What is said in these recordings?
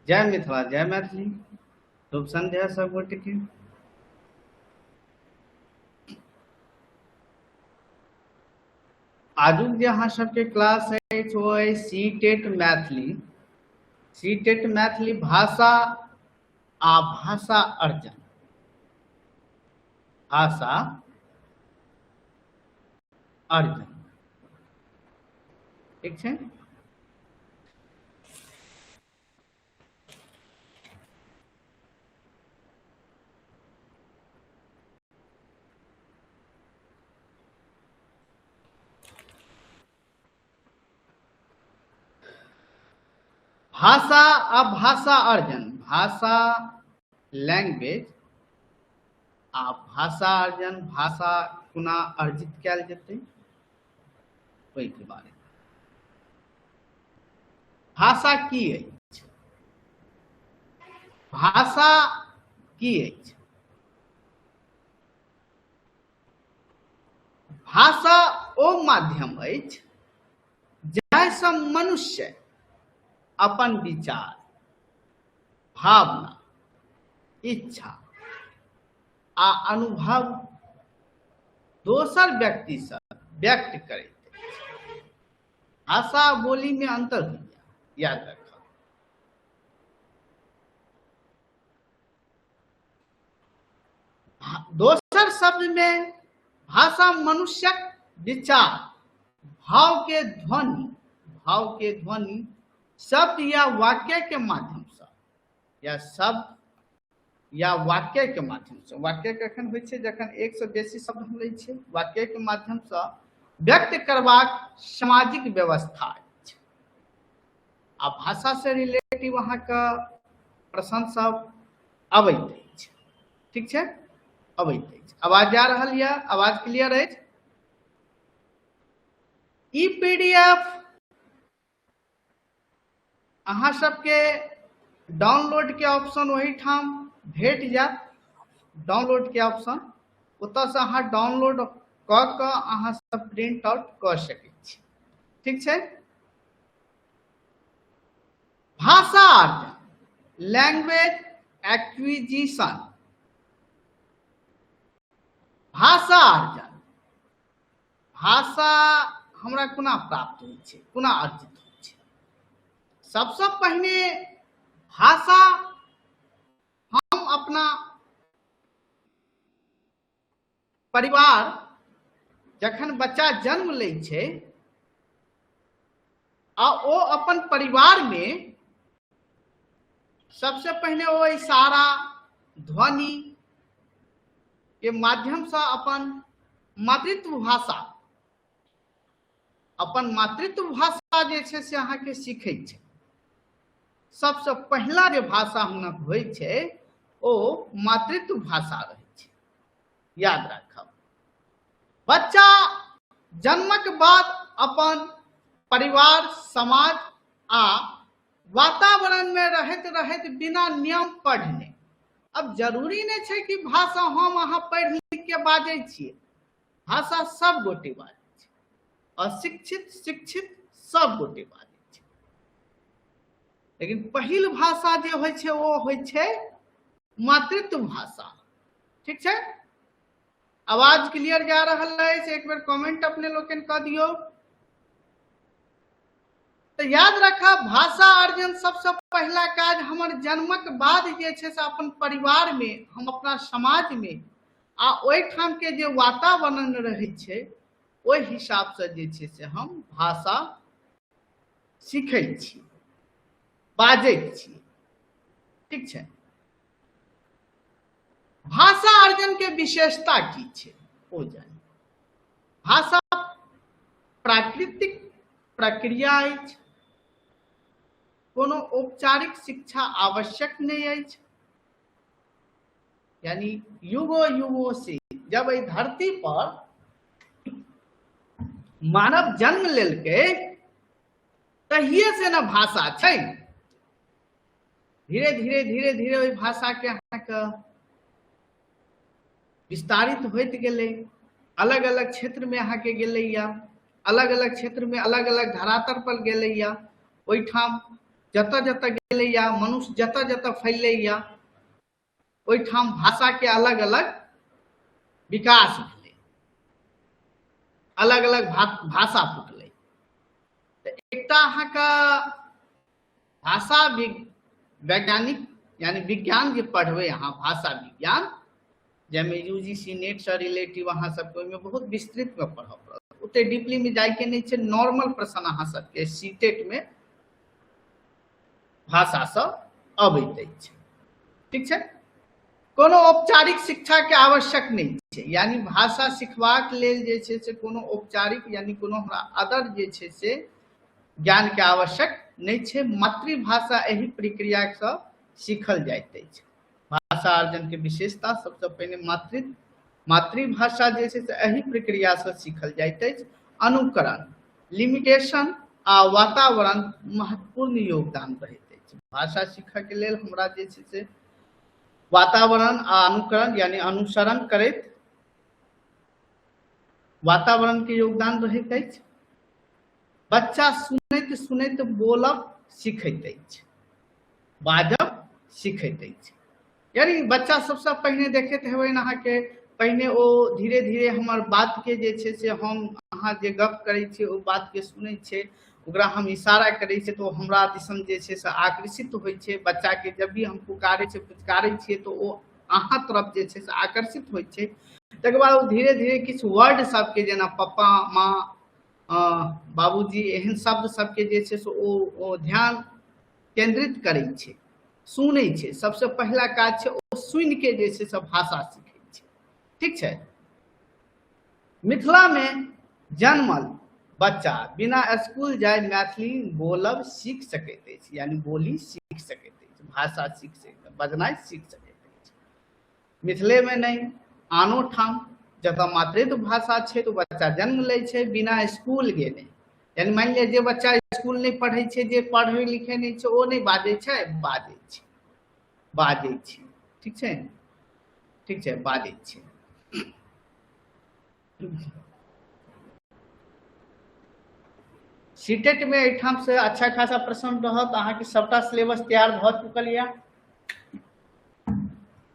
जय मिथिला जय मैथिली। शुभ संध्या सब गोटे के। आजुक जे अहाँ सबके क्लास अछि ओ अछि C TET Maithili. C TET Maithili भाषा आ भाषा अर्जन, भाषा अर्जन, ठीक छै। भाषा आ भाषा अर्जन, भाषा लैंग्वेज आ भाषा अर्जन, भाषा कोना अर्जित कयल जेतै ओहिके बारे में। भाषा की अछि? भाषा की अछि? भाषा ओ माध्यम अछि जाहिसँ मनुष्य अपन विचार, भावना, इच्छा आ अनुभव दोसर व्यक्तिसँ व्यक्त करैत अछि। भाषा आ बोलीमे अन्तर होइए, याद राखब। दोसर शब्दमे भाषा मनुष्यक विचार, भाव के ध्वनि, भाव के ध्वनि शब्द या वाक्य के माध्यमसँ, या शब्द या वाक्य के माध्यमसँ। वाक्य कखन होइ छै? जखन एक से बेसी शब्द हम लै छियै। वाक्य के माध्यमसँ व्यक्त करबाक सामाजिक व्यवस्था अछि। आ भाषा से रिलेटिव अहाँके प्रश्न सब अबैत अछि, ठीक छै, अबैत अछि। आवाज जा रहल यऽ? आवाज क्लियर अछि? ई पीडीएफ अहाँ सबके डाउनलोड के ऑप्शन ओहिठाम भेट जायत। डाउनलोड के ऑप्शन ओतऽसँ अहाँ डाउनलोड कऽ कऽ अहाँ सब प्रिंट आउट कऽ सकै छी, ठीक छै। भाषा अर्जन, लैंग्वेज एक्विजिशन, भाषा अर्जन, भाषा हमरा कोना प्राप्त होइ छै, कोना अर्जित होइ छै? सबसँ पहिने भाषा हम अपना परिवार, जखन बच्चा जन्म लै छै आ ओ अपन परिवारमे सबसे पहिने ओ इशारा, ध्वनि के माध्यमसँ अपन मातृत्व भाषा, अपन मातृत्व भाषा जे छै से अहाँके सीखै छै। सबसँ पहिला जे भाषा हुनक होइ छै ओ मातृत्व भाषा रहै छै, याद राखब। बच्चा जन्मक बाद अपन परिवार, समाज आ वातावरण में रहैत रहैत बिना नियम पढ़ने, अब जरूरी नहि छै कि भाषा हम अहाँ पढ़ि लिख के बाजै छियै, भाषा सब गोटे बाजै छै, अशिक्षित शिक्षित सब गोटे बाजै छै, लेकिन पहिल भाषा जे होइ छै ओ होइ छै मातृत्व भाषा, ठीक छै। आवाज क्लियर जा रहल अछि? एक बेर कमेंट अपने लोकनि कऽ दियौ। तऽ याद रखब, भाषा अर्जन सबसँ पहिला काज हमर जन्मक बाद जे छै से अपन परिवारमे, हम अपना समाजमे आ ओहिठामके जे वातावरण रहै छै ओहि हिसाबसँ जे छै से हम भाषा सीखै छी, बाजै छी, ठीक छै। भाषा अर्जन के विशेषता की छै ओ जानी। भाषा प्राकृतिक प्रक्रिया अछि, कोनो औपचारिक शिक्षा आवश्यक नहि अछि। यानी युगो युगो से जब एहि धरती पर मानव जन्म लेलकै तहिए से ने भाषा छै। धीरे धीरे धीरे धीरे ओहि भाषाके अहाँके विस्तारित होइत गेलै, अलग अलग क्षेत्रमे अहाँके गेलैया, अलग अलग क्षेत्रमे अलग अलग धरातल पर गेलैया। ओहिठाम जतऽ जतऽ गेलैया मनुष्य, जतऽ जतऽ फैलैया, ओहिठाम भाषाके अलग अलग विकास भेलै, अलग अलग भाषा फुटलै। तऽ एकटा अहाँके भाषा वैज्ञानिक यानी विज्ञान जे पढ़बै अहाँ, भाषा विज्ञान, जाहिमे you ji C नेटसँ रिलेटिव अहाँ सबके ओहिमे बहुत विस्तृतमे पढ़ऽ पड़त, ओते डीपलीमे जाइके नहि छै। नॉर्मल प्रश्न अहाँ सबके सी टेटमे भाषासँ अबैत अछि। ठीक छै? कोनो औपचारिक शिक्षाके आवश्यक नहि छै, यानी भाषा सिखबाक लेल जे छै से कोनो औपचारिक यानी कोनो हमरा अदर जे छै से ज्ञानके आवश्यक नहि छै। मातृभाषा एहि प्रक्रियासँ सीखल जाइत अछि। भाषा अर्जनके विशेषता सबसँ पहिने मातृभाषा जे छै से एहि प्रक्रियासँ सीखल जाइत अछि। अनुकरण, लिमिटेशन आ वातावरण महत्वपूर्ण योगदान रहैत अछि। भाषा सीखयके लेल हमरा जे छै से वातावरण आ अनुकरण यानी अनुसरण करैत वातावरणके योगदान रहैत अछि। बच्चा सुनैत सुनैत बोलब सीखैत अछि, बाजब सीखैत अछि। यानी बच्चा सबसँ पहिने देखैत हेबै अहाँके, पहिने ओ धीरे धीरे हमर बातके जे छै से हम अहाँ जे गप करै छियै ओ बातके सुनै छै, ओकरा हम इशारा करै छियै तऽ ओ हमरा दिसन जे छै से आकर्षित होइ छै। बच्चाके जब भी हम पुकारै छियै, पुचकारै छियै, तऽ ओ अहाँ तरफ जे छै से आकर्षित होइ छै। तकर बाद ओ धीरे धीरे किछु वर्ड सबके, जेना पप्पा, माँ, बाबूजी, एहन शब्द सबके जे छै से ओ ध्यान केन्द्रित करै छै, सुनै छै। सबसँ पहिला काज छै ओ सुनिके जे छै से भाषा सीखै छै। ठीक छै? मिथिलामे जन्मल बच्चा बिना स्कूल जाय मैथिली बोलब सीख सकैत अछि, यानी बोली सीख सकैत अछि, भाषा सीख सकैत, बजनाइ सीख सकैत अछि। मिथिलेमे नहि, आनो ठाम जतऽ मातृत्व भाषा छै तऽ बच्चा जन्म लै छै बिना स्कूल गेने। यानी मानि लिअ जे बच्चा स्कूल नहि पढ़ै छै, जे पढ़ै लिखै नहि छै, ओ नहि बाजै छै? बाजै छै, बाजै छै। ठीक छै? ठीक छै, बाजै छै। सीटेट में एहिठाम से अच्छा खासा प्रश्न रहत। अहाँके सबटा सिलेबस तैयार भऽ चुकल यऽ,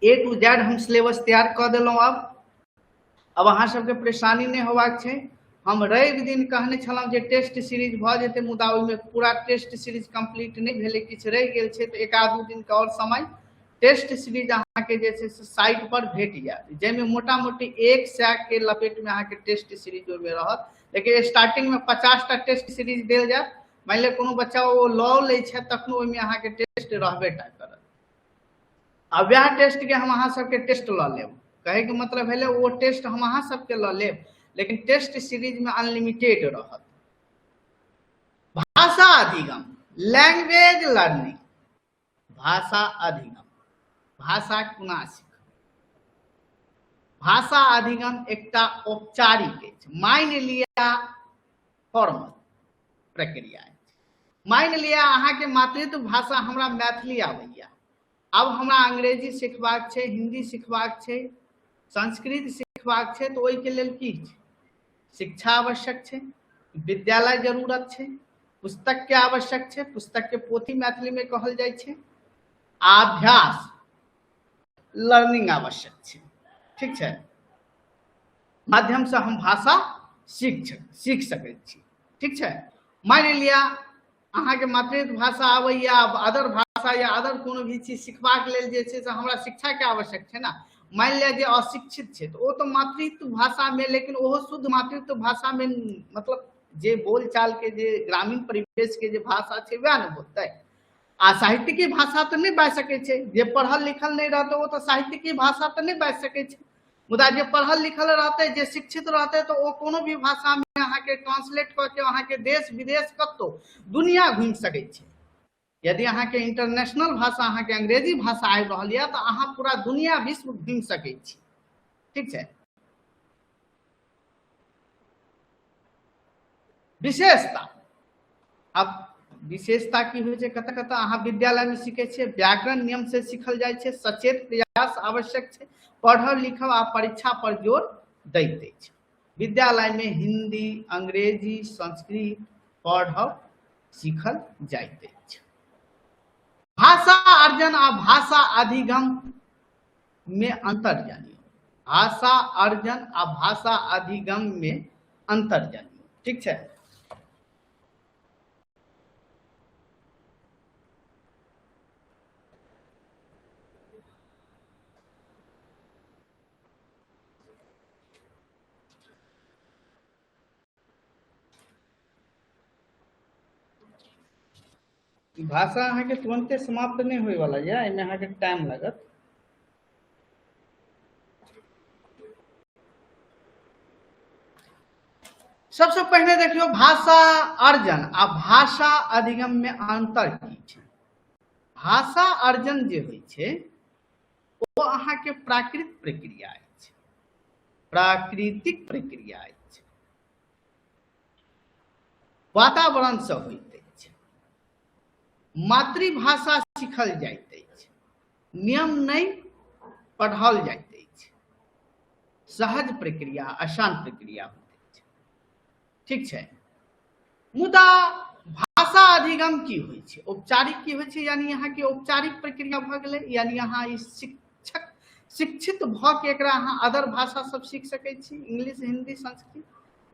ए टू जेड हम सिलेबस तैयार कऽ देलहुँ। अब अहाँ सबके परेशानी नहि होबाक छै। हम रवि दिन कहने छलहुँ जे टेस्ट सीरीज भऽ जेतै, मुदा ओहिमे पूरा टेस्ट सीरीज कम्प्लीट नहि भेलै, किछु रहि गेल छै, तऽ एक आध दू दिनके आओर समय टेस्ट सीरीज अहाँके जे छै से साइट पर भेट जायत, जाहिमे मोटा मोटी 100 के लपेटमे अहाँके टेस्ट सीरीज ओहिमे रहत। लेकिन स्टार्टिंगमे 50 टा टेस्ट सीरीज देल जायत। मानि लिअ कोनो बच्चा ओ लऽ लै छथि, तखनो ओहिमे अहाँके टेस्ट रहबे टा करत आ वएह टेस्टके हम अहाँ सबके टेस्ट लऽ लेब। कहैके मतलब भेलै ओ टेस्ट हम अहाँ सबके लऽ लेब, लेकिन टेस्ट सीरीजमे अनलिमिटेड रहत। भाषा अधिगम, लैंग्वेज लर्निंग, भाषा अधिगम, भाषा कोना सीखब? भाषा अधिगम एकटा औपचारिक अछि, मानि लिअ फॉर्मल प्रक्रिया अछि। मानि लिअ अहाँके मातृत्व भाषा हमरा मैथिली आबैया, आब हमरा अंग्रेजी सिखबाक छै, हिंदी सिखबाक छै, संस्कृत सिखबाक छै, तऽ ओहिके लेल की छै? शिक्षा आवश्यक छै, विद्यालय जरूरत छै, पुस्तक के आवश्यक छै, पुस्तक के पोथी मैथिली में कहल जाइ छै, अभ्यास लर्निंग आवश्यक छै। ठीक छै? माध्यम से हम भाषा सीख सकै छी। ठीक छै? मानि लिअ अहाँके मातृभाषा आबैया, अदर भाषा या अदर कोनो भी चीज सिखबाक लेल जे छै से हमरा शिक्षाके आवश्यक छै ने। मानि लिअ जे अशिक्षित छै तऽ ओ तऽ मातृत्व भाषामे, लेकिन ओहो शुद्ध मातृत्व भाषामे, मतलब जे बोलचालके जे ग्रामीण परिवेशके जे भाषा छै वएह ने बोलतै, आ साहित्यिकी भाषा तऽ नहि बाजि सकै छै। जे पढ़ल लिखल नहि रहतै ओ तऽ साहित्यिकी भाषा तऽ नहि बाजि सकै छै, मुदा जे पढ़ल लिखल रहतै, जे शिक्षित रहतै, तऽ ओ कोनो भी भाषामे अहाँके ट्रांसलेट कऽ के अहाँके देश विदेश कतहु दुनिया घुमि सकै छै। यदि अहाँके इंटरनेशनल भाषा, अहाँके अंग्रेजी भाषा आबि रहल यऽ, तऽ अहाँ पूरा दुनिया विश्व घुमि सकै छी। ठीक छै? विशेषता, अब विशेषता की होइ छै? कतऽ कतऽ अहाँ विद्यालयमे सीखै छियै? व्याकरण नियम से सीखल जाइ छै, सचेत प्रयास आवश्यक छै, पढ़ब लिखब आ परीक्षा पर जोर दैत अछि। विद्यालयमे हिंदी, अंग्रेजी, संस्कृत पढ़ब सीखल जाइत अछि। भाषा अर्जन आ भाषा अधिगम में अंतर जानियो। भाषा अर्जन आ भाषा अधिगम में अंतर जानियो, ठीक छै। भाषा अहाँके तुरंते समाप्त नहि होय वाला यऽ, एहिमे अहाँके टाइम लागत। सबसे पहिने देखियौ भाषा अर्जन आ भाषा अधिगम में अंतर की छै। भाषा अर्जन जे होइ छै ओ अहाँके प्राकृतिक प्रक्रिया अछि, प्राकृतिक प्रक्रिया अछि, वातावरण से होइत अछि। मातृभाषा सीखल जाइत अछि, नियम नहि पढ़ाओल जाइत अछि। सहज प्रक्रिया, आसान प्रक्रिया होइत अछि, ठीक छै। मुदा भाषा अधिगम की होइ छै? औपचारिक की होइ छै? यानी अहाँके औपचारिक प्रक्रिया भऽ गेलै, यानी अहाँ ई शिक्षक शिक्षित भऽ के एकरा अहाँ अदर भाषा सब सीख सकै छी, इंग्लिश, हिंदी, संस्कृत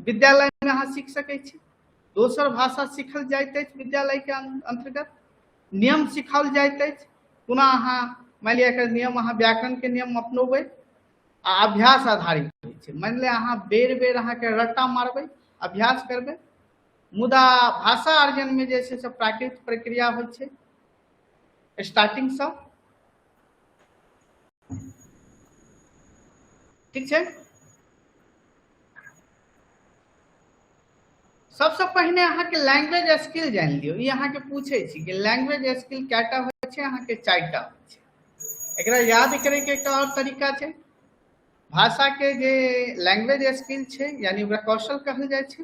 विद्यालयमे अहाँ सीख सकै छी। दोसर भाषा सीखल जाइत अछि विद्यालयके अन्तर्गत, नियम सिखाओल जाइत अछि। पुनः अहाँ मानि लिअ एकर नियम अहाँ व्याकरणके नियम अपनौबै आ अभ्यास आधारित होइ छै। मानि लिअ अहाँ बेर बेर अहाँके रट्टा मारबै, अभ्यास करबै। मुदा भाषा अर्जनमे जे छै से प्राकृतिक प्रक्रिया होइ छै स्टार्टिंगसँ, ठीक छै। सबसँ पहिने अहाँके लैंग्वेज स्किल जानि लियौ। ई अहाँके पूछै छी कि लैंग्वेज स्किल कएटा होइ छै? अहाँके 4टा होइ छै। एकरा याद करैके एकटा आओर तरीका छै। भाषा के जे लैंग्वेज स्किल छै, यानी ओकरा कौशल कहल जाइ छै,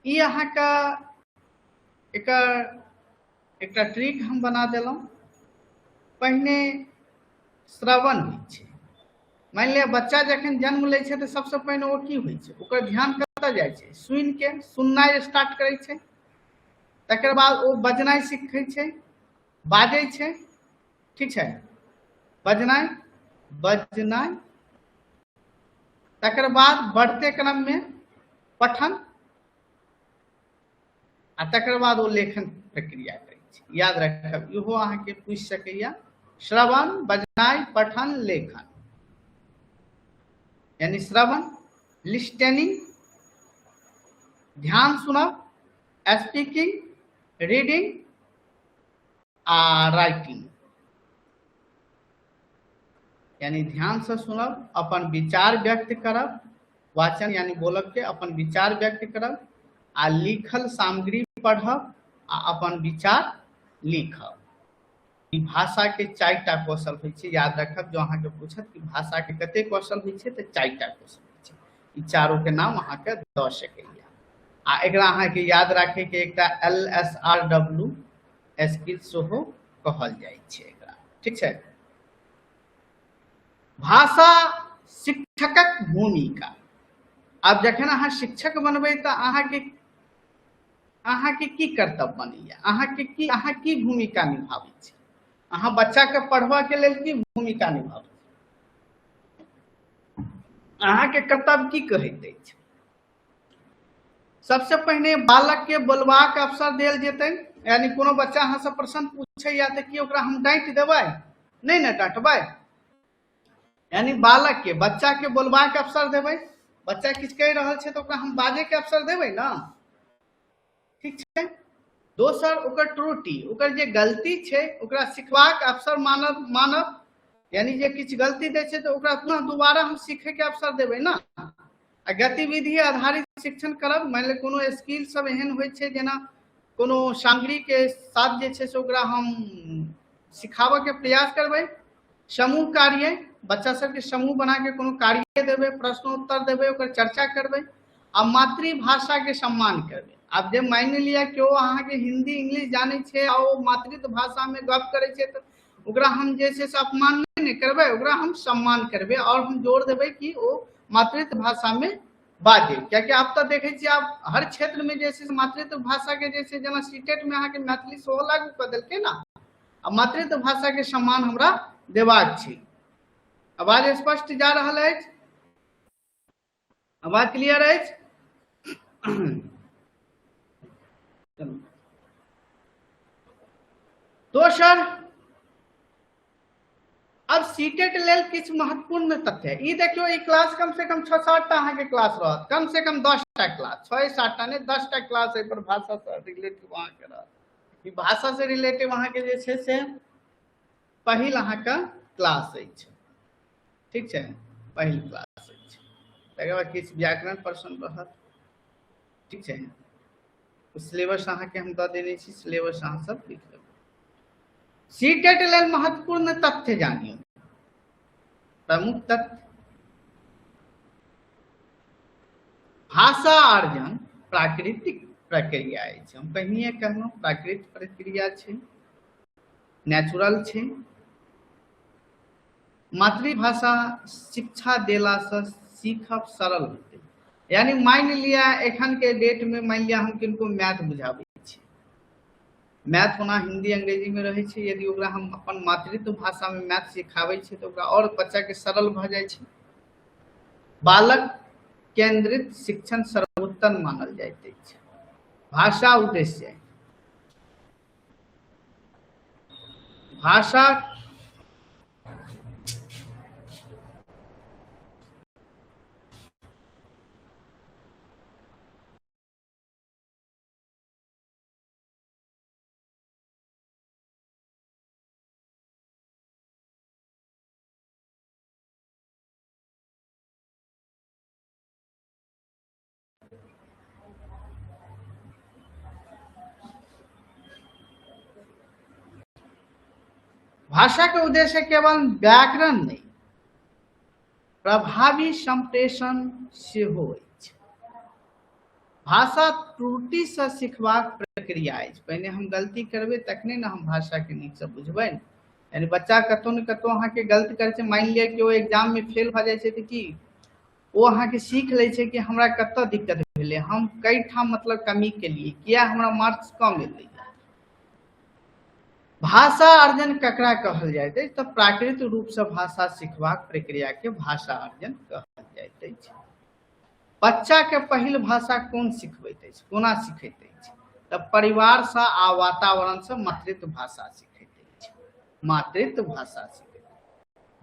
ई अहाँके एकर एकटा ट्रिक हम बना देलहुँ। पहिने श्रवण होइ छै। मानि लिअ बच्चा जखन जन्म लै छै तऽ सबसँ पहिने ओ की होइ छै, ओकर ध्यान कतऽ जाइ छै? सुनि के, सुननाइ स्टार्ट करै छै। तकर बाद ओ बजनाइ सीखै छै, बाजै छै, ठीक छै, बजनाइ बजनाइ। तकर बाद बढ़ते क्रममे पठन, आ तकर बाद ओ लेखन प्रक्रिया करै छै। याद राखब, इहो अहाँके पूछि सकैया। श्रवण, बजनाइ, पठन, लेखन, यानी श्रवण, लिस्टनिंग, ध्यान सुनब, स्पीकिंग, रीडिंग आ राइटिंग, यानी ध्यान से सुनब, अपन विचार व्यक्त करब, वाचन यानी बोलब के अपन विचार व्यक्त करब, आ लिखल सामग्री पढ़ब आ अपन विचार लिखब। ई भाषा के 4टा कौशल होइ छै। याद रखब, जो अहाँके पूछत कि भाषा के कते कौशल होइ छै, तऽ 4टा कौशल होइ छै। ई चारू के नाम अहाँके दऽ सकैया। आ एकरा अहाँके याद राखे के एकटा LSRW skill सेहो कहल जाइ छै एकरा, ठीक छै। भाषा शिक्षकक भूमिका। आब जखन अहाँ शिक्षक बनबै तऽ अहाँके अहाँके की कर्तव्य बनैया, अहाँके की, अहाँ की भूमिका निभाबै छी, अहाँ बच्चाके पढ़बऽके लेल की भूमिका निभाबै छी, अहाँके कर्तव्य की कहैत अछि। सबसे पहिने बालक के बोलबाक अवसर देल जेतै, यानी कोनो बच्चा अहाँ से प्रश्न पूछैया तऽ की ओकरा हम डाँटि देबै? नहि ने डाँटबै। यानी बालक के, बच्चा के बोलबाक अवसर देबै। बच्चा किछु कहि रहल छै तऽ ओकरा हम बाजै के अवसर देबै ने, ठीक छै। दोसर, ओकर त्रुटि, ओकर जे गलती छै ओकरा सिखबाक अवसर मानब मानब, यानी जे किछु गलती दै छै तऽ ओकरा पुनः दोबारा हम सीखैके अवसर देबै ने। आ गतिविधि आधारित शिक्षण करब। मानि लिअ कोनो स्किल सब एहन होइ छै जेना कोनो सामग्रीके साथ जे छै से ओकरा हम सिखाबऽके प्रयास करबै। समूह कार्य, बच्चा सबके समूह बना के कोनो कार्य देबै, प्रश्नोत्तर देबै, ओकर चर्चा करबै। आ मातृभाषाके सम्मान करबै। आब जे मानि लिअ केओ अहाँके हिंदी इंग्लिश जानै छै आ ओ मातृत्व भाषामे गप करै छै तऽ ओकरा हम जे छै से अपमान नहि ने करबै, ओकरा हम सम्मान करबै और हम जोर देबै कि ओ मातृत्व भाषामे बाजै। कियाकि आब तऽ देखै छियै आब हर क्षेत्रमे जे छै से मातृत्व भाषाके जे छै, जेना सीटेटमे अहाँके मैथिली सेहो लागू कऽ देलकै ने। आ मातृत्व भाषा के सम्मान हमरा देबाक छै। आवाज स्पष्ट जा रहल अछि? आवाज क्लियर अछि? दोसर, अब सीटेट लेल किछु महत्वपूर्ण तथ्य ई देखियौ। ई क्लास कम से कम 6 7 टा अहाँके क्लास रहत, कम से कम 10 टा क्लास, 6 7 टा नहि, 10 टा क्लास एहि पर भाषा से रिलेटिव अहाँके रहत। ई भाषा से रिलेटिव अहाँके जे छै से पहिल अहाँके क्लास अछि, ठीक छै, पहिल क्लास अछि। तकर बाद किछु व्याकरण प्रश्न रहत, ठीक छै। सिलेबस अहाँके हम दऽ देने छी, सिलेबस अहाँ सब लिख लेबै। सीटेट लेल महत्वपूर्ण तथ्य जानियौ, प्रमुख तथ्य। भाषा अर्जन प्राकृतिक प्रक्रिया अछि, हम पहिनहिए कहलहुँ, प्राकृतिक प्रक्रिया छै, नेचुरल छै। मातृभाषा शिक्षा देलासँ सीखब सरल होतै। यानी मानि लिअ एखन के डेट में मानि लिअ हम किनको मैथ बुझाबै छी, मैथ ओना हिंदी अंग्रेजी में रहै छै, यदि ओकरा हम अपन मातृत्व भाषा में मैथ सिखाबै छियै तऽ ओकरा आओर बच्चा के सरल भऽ जाइ छै। बालक केंद्रित शिक्षण सर्वोत्तम मानल जाइत अछि। भाषा उद्देश्य, भाषा भाषा के उद्देश्य केवल व्याकरण नहि, प्रभावी संप्रेषण सेहो अछि। भाषा त्रुटि से सिखबाक प्रक्रिया अछि। पहिने हम गलती करबै तखने ने हम भाषा के नीक से बुझबै। यानी बच्चा कतौ ने कतौ अहाँके गलती करै छै, मानि लिअ कि ओ एग्जाम में फेल भऽ जाइ छै तऽ की ओ अहाँके सीख लै छै कि हमरा कतऽ दिक्कत भेलै, हम कई ठाम मतलब कमी केलियै, किया हमरा मार्क्स कम एलै। भाषा अर्जन ककरा कहल जाइत अछि? तऽ प्राकृतिक रूप से भाषा सिखबाक प्रक्रिया के भाषा अर्जन कहल जाइत अछि। बच्चा के पहिल भाषा कोन सिखबैत अछि, कोना सिखैत अछि? तऽ परिवार से आ वातावरण से मातृत्व भाषा सिखैत अछि, मातृत्व भाषा सिखैत।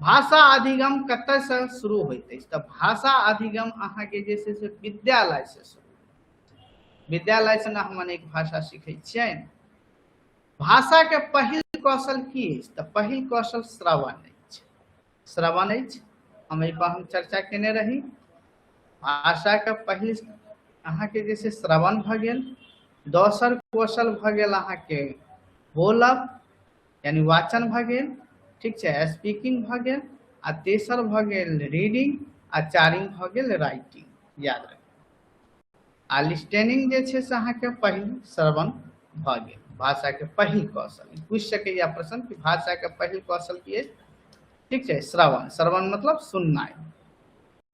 भाषा अधिगम कतऽ से शुरू होइत अछि? तऽ भाषा अधिगम अहाँके जे छै से विद्यालय से शुरू, विद्यालय से ने हम अनेक भाषा सीखै छियै। भाषा के पहिल कौशल की अछि? तऽ पहिल कौशल श्रवण अछि, श्रवण अछि। हम एहि पर हम चर्चा केने रही। भाषा के पहिल अहाँके जे छै श्रवण भऽ गेल, दोसर कौशल भऽ गेल अहाँके बोलब यानी वाचन भऽ गेल, ठीक छै, स्पीकिंग भऽ गेल, आ तेसर भऽ गेल रीडिंग, आ चारिम भऽ गेल राइटिंग, याद रखू। आ लिस्टेनिंग जे छै से अहाँके पहिल श्रवण भऽ गेल, भाषाके पहिल कौशल। पूछि सकैए प्रश्न कि भाषाके पहिल कौशल की अछि, ठीक छै, श्रवण। श्रवण मतलब सुननाइ।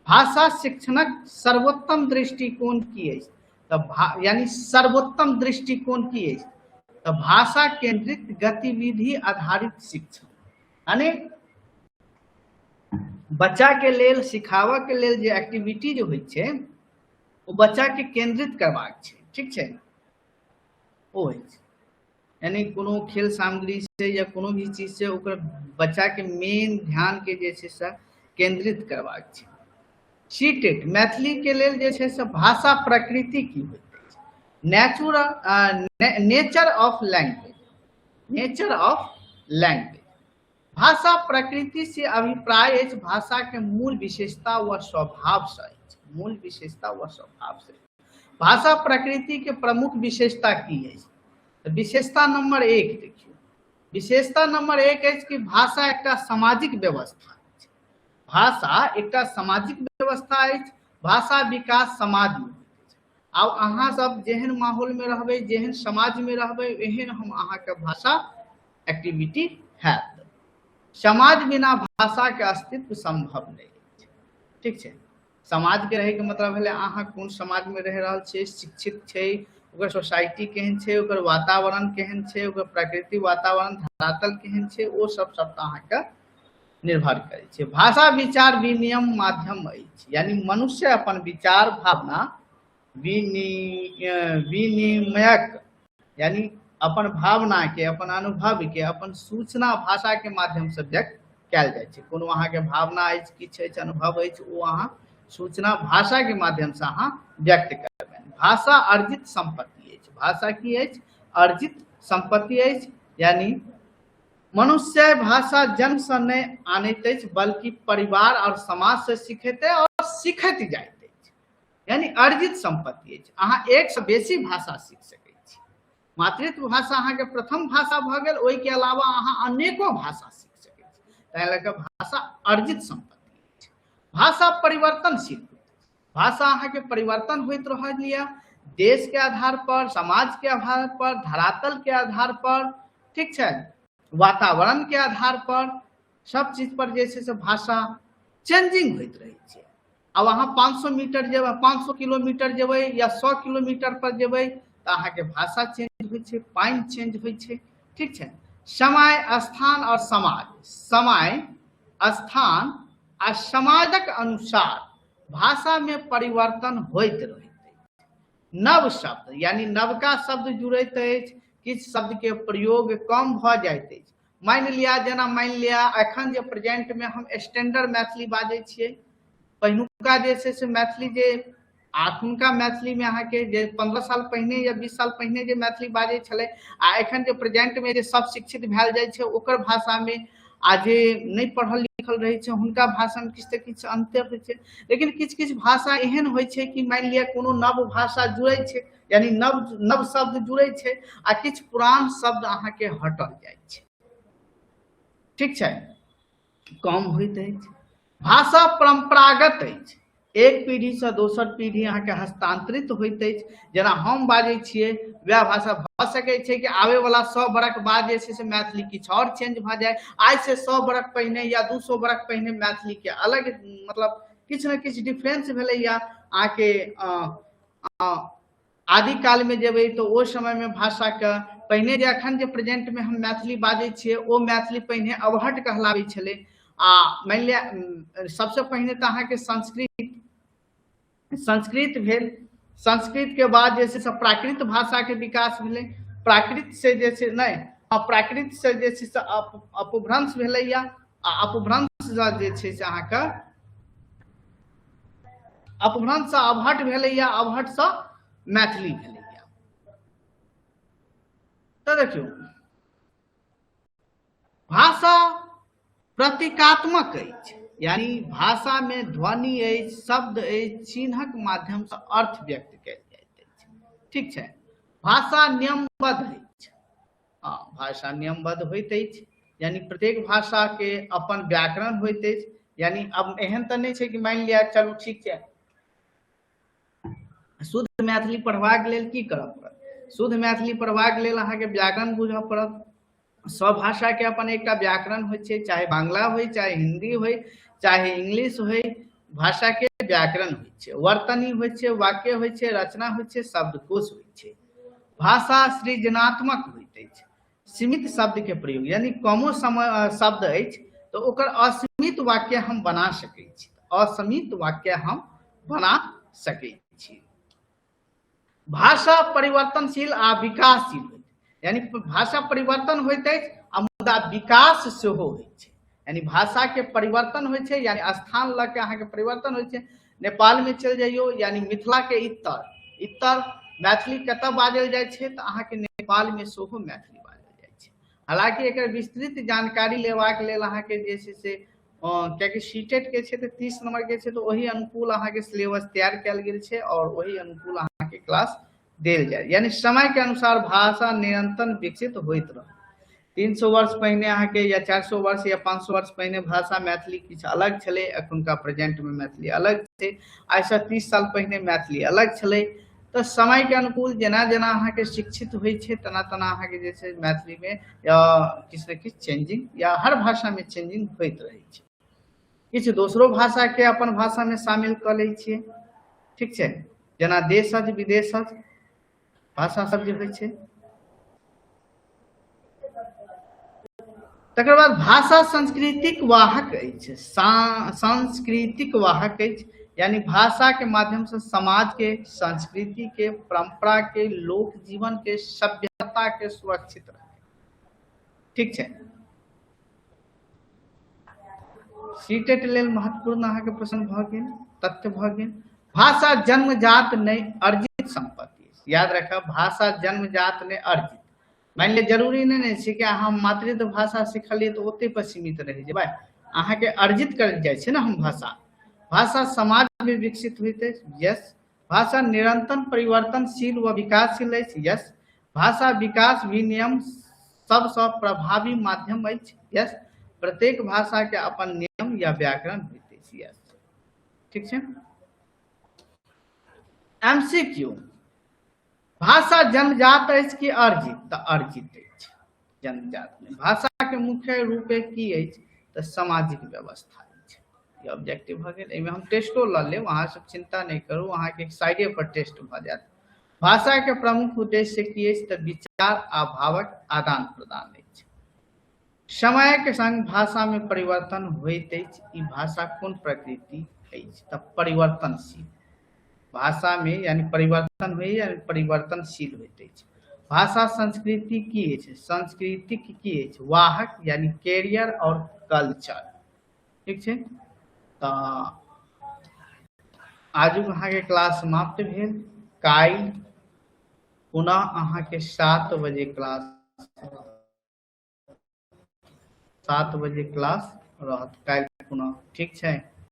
भाषा शिक्षणक सर्वोत्तम दृष्टिकोण की अछि? तऽ यानी सर्वोत्तम दृष्टिकोण की अछि? तऽ भाषा केंद्रित गतिविधि आधारित शिक्षण, यानी बच्चा के लेल सिखाबऽ के लेल जे एक्टिविटी जे होइ छै ओ बच्चा के केंद्रित करबाक छै, ठीक छै, ओ होइ छै। यानी कोनो खेल सामग्री से या कोनो भी चीज से ओकर बच्चा के मेन ध्यान के जे छै से केंद्रित करबाक छै। सीटेट मैथिली के लेल जे छै से भाषा प्रकृति की होइत अछि? Natural nature of language, nature of language. भाषा प्रकृति से अभिप्राय अछि भाषा के मूल विशेषता व स्वभाव से अछि, मूल विशेषता व स्वभाव से। भाषा प्रकृति के प्रमुख विशेषता की अछि? तऽ विशेषता नंबर 1 देखियौ, विशेषता नंबर 1 अछि कि भाषा एकटा सामाजिक व्यवस्था अछि, भाषा एकटा सामाजिक व्यवस्था अछि, भाषा विकास समाज में होइत अछि। आब अहाँ सब जेहन माहौल में रहबै, जेहन समाज में रहबै, एहन हम अहाँके भाषा एक्टिविटी हैत। समाज बिना भाषा के अस्तित्व संभव नहि अछि, ठीक छै। समाज के रहैके मतलब भेलै अहाँ कोन समाज में रहि रहल छियै, शिक्षित छै ओकर सोसाइटी केहन छै, ओकर वातावरण केहन छै, ओकर प्राकृतिक वातावरण धरातल केहन छै, ओ सब सबटा अहाँके निर्भर करै छै। भाषा विचार विनियम माध्यम अछि, यानी मनुष्य अपन विचार भावना विनिमयक, यानी अपन भावना के, अपन अनुभव के, अपन सूचना भाषा के माध्यम से व्यक्त कयल जाइ छै। कोनो अहाँके भावना अछि, किछु अछि, अनुभव अछि, ओ अहाँ सूचना भाषा के माध्यम से अहाँ व्यक्त करबै। भाषा अर्जित संपत्ति अछि। भाषा की अछि? अर्जित संपत्ति अछि, यानी मनुष्य भाषा जन्म से नहि आनैत अछि, बल्कि परिवार और समाज से सीखैत और सीखैत जाइत अछि, यानी अर्जित संपत्ति अछि। अहाँ एक से बेसी भाषा सीख सकै छी। मातृत्व भाषा अहाँके प्रथम भाषा भऽ गेल, ओहिके अलावा अहाँ अनेको भाषा सीख सकै छी। ताहि लऽ कऽ भाषा अर्जित संपत्ति अछि। भाषा परिवर्तनशील, भाषा अहाँके परिवर्तन होइत रहल यऽ देश के आधार पर, समाज के आधार पर, धरातल के आधार पर, ठीक छै, वातावरण के आधार पर, सब चीज पर जे छै से भाषा चेंजिंग होइत रहै छै। आब अहाँ 500 मीटर जेबै, 500 किलोमीटर जेबै या 100 किलोमीटर पर जेबै तऽ अहाँके भाषा चेंज होइ छै, पानि चेंज होइ छै, ठीक छै। समय, स्थान और समाज, समय, स्थान आ समाजक अनुसार भाषामे परिवर्तन होइत रहैत अछि। नव शब्द यानी नवका शब्द जुड़ैत अछि, किछु शब्दके प्रयोग कम भऽ जाइत अछि। मानि लिअ, जेना मानि लिअ एखन जे प्रेजेंटमे हम स्टैंडर्ड मैथिली बाजै छियै, पहिलुका जे छै से मैथिली जे अखुनका मैथिलीमे अहाँके जे 15 साल पहिने या 20 साल पहिने जे मैथिली बाजै छलै आ एखन जे प्रेजेंटमे जे सब शिक्षित भेल जाइ छै ओकर भाषामे आ जे नहि पढ़ल लिखल रहै छै हुनका भाषामे किछु तऽ किछु अन्तर होइ छै। लेकिन किछु किछु भाषा एहन होइ छै कि मानि लिअ कोनो नव भाषा जुड़ै छै, यानी नव नव शब्द जुड़ै छै आ किछु पुरान शब्द अहाँके हटल जाइ छै, ठीक छै, कम होइत अछि। भाषा परम्परागत अछि, एक पीढ़ीसँ दोसर पीढ़ी अहाँके हस्तान्तरित होइत अछि। जेना हम बाजै छियै वएह भाषा भऽ सकै छै कि आबैवला 100 बरख बाद जे छै से मैथिली किछु आओर चेंज भऽ जाय। आइसँ 100 बरख पहिने या 200 बरख पहिने मैथिलीके अलग मतलब किछु ने किछु डिफरेंस भेलैया। अहाँके आदिकालमे जेबै तऽ ओहि समयमे भाषाके पहिने जे एखन जे प्रेजेंटमे हम मैथिली बाजै छियै ओ मैथिली पहिने अवहट्ठ कहलाबै छलै। आ मानि लिअ सबसँ पहिने तऽ अहाँके संस्कृत संस्कृत भेल, संस्कृतके बाद जे छै से प्राकृत भाषाके विकास भेलै, प्राकृत से जे छै नहि प्राकृत से जे छै से अपभ्रंश भेलैया आ अपभ्रंश जे छै से अहाँके अपभ्रंशसँ अवहट्ठ भेलैया, अवहट्ठसँ मैथिली भेलैया। तऽ देखियौ भाषा प्रतीकात्मक अछि, यानी भाषामे ध्वनि अछि, शब्द अछि, चिन्हक माध्यमसँ अर्थ व्यक्त कयल जाइत अछि, ठीक छै। भाषा नियमबद्ध अछि, हँ भाषा नियमबद्ध होइत अछि, यानी प्रत्येक भाषाके अपन व्याकरण होइत अछि। यानी अब एहन तऽ नहि छै कि मानि लिअ चलू ठीक छै, शुद्ध मैथिली पढ़बाक लेल की करऽ पड़त? शुद्ध मैथिली पढ़बाक लेल अहाँके व्याकरण बुझऽ पड़त। सब भाषाके अपन एकटा व्याकरण होइ छै, चाहे बांग्ला होइ, चाहे हिंदी होइ, चाहे इंग्लिश होइ, भाषाके व्याकरण होइ छै, वर्तनी होइ छै, वाक्य होइ छै, रचना होइ छै, शब्दकोश होइ छै। भाषा सृजनात्मक होइत अछि, सीमित शब्दके प्रयोग यानी कमो समय शब्द अछि तऽ ओकर असीमित वाक्य हम बना सकै छी, असीमित वाक्य हम बना सकै छी। भाषा परिवर्तनशील आ विकासशील होइत, यानी भाषा परिवर्तन होइत अछि आ मुदा विकास सेहो होइ छै। यानी भाषाके परिवर्तन होइ छै, यानी स्थान लऽ के अहाँके परिवर्तन होइ छै। नेपालमे चलि जइयौ, यानी मिथिलाके इतर इतर मैथिली कतऽ बाजल जाइ छै तऽ अहाँके नेपालमे सेहो मैथिली बाजल जाइ छै। हालाँकि एकर विस्तृत जानकारी लेबाक लेल अहाँके जे छै से कियाकि सीटेट के छै तऽ 30 नंबर के छै, तऽ ओहि अनुकूल अहाँके सिलेबस तैयार कयल गेल छै और ओहि अनुकूल अहाँके क्लास देल जाय। यानी समय के अनुसार भाषा निरंतर विकसित होइत रहत। 300 वर्ष पहिने अहाँके या 400 वर्ष या 500 वर्ष पहिने भाषा मैथिली किछु अलग छलै, एखुनका प्रेजेंटमे मैथिली अलग छै। आइसँ 30 साल पहिने मैथिली अलग छलै। तऽ समय के अनुकूल जेना जेना अहाँके शिक्षित होइ छै तेना तेना अहाँके जे छै मैथिलीमे या किछु ने किछु चेंजिंग या हर भाषामे चेंजिंग होइत रहै छै। किछु दोसरो भाषाके अपन भाषामे शामिल कऽ लै छियै, ठीक छै, जेना देशज विदेशज भाषा सब जे होइ छै। तकर बाद भाषा सांस्कृतिक वाहक अछि, सांस्कृतिक वाहक अछि, यानी भाषा के माध्यम से समाज के, संस्कृति के, परंपरा के, लोक जीवन के, सभ्यता के सुरक्षित रखे। ठीक छै। सीटेट लेल महत्वपूर्ण अहाँके प्रश्न भऽ गेल, तथ्य भऽ गेल। भाषा जन्मजात नहि अर्जित संपत्ति अछि। याद राखब, भाषा जन्मजात नहि अर्जित। मानि लिअ जरूरी नहि ने छै कि अहाँ मातृत्व भाषा सिखलियै तऽ ओते पर सीमित रहि जेबै, अहाँके अर्जित करल जाइ छै ने। हम भाषा, भाषा समाज में विकसित होइत अछि, यस। भाषा निरंतर परिवर्तनशील व विकासशील अछि, यस। भाषा विकास विनियम सबसँ प्रभावी माध्यम अछि, यस। प्रत्येक भाषा के अपन नियम या व्याकरण होइत अछि, यस। ठीक छै। एमसीक्यू, भाषा जन्मजात अछि कि अर्जित? तऽ अर्जित अछि, जन्मजात नहि। भाषा के मुख्य रूपे की अछि? तऽ सामाजिक व्यवस्था अछि। ई ऑब्जेक्टिव भऽ गेल। एहिमे हम टेस्टो लऽ लेब, अहाँ सब चिंता नहि करू, अहाँके एक साइडे पर टेस्ट भऽ जायत। भाषा के प्रमुख उद्देश्य की अछि? तऽ विचार आ भावक आदान प्रदान अछि। समय के संग भाषा में परिवर्तन होइत अछि। ई भाषा कोन प्रकृति अछि? तऽ परिवर्तनशील। भाषा में यानी परिवर्तन होइ यानी परिवर्तनशील होइत अछि। भाषा संस्कृति की अछि? सांस्कृतिक की अछि? वाहक यानी कैरियर और कल्चर। ठीक छै। तऽ आजुक अहाँके क्लास समाप्त भेल। काल्हि पुनः अहाँके 7 बजे क्लास, 7 बजे क्लास रहत काल्हि पुनः। ठीक छै।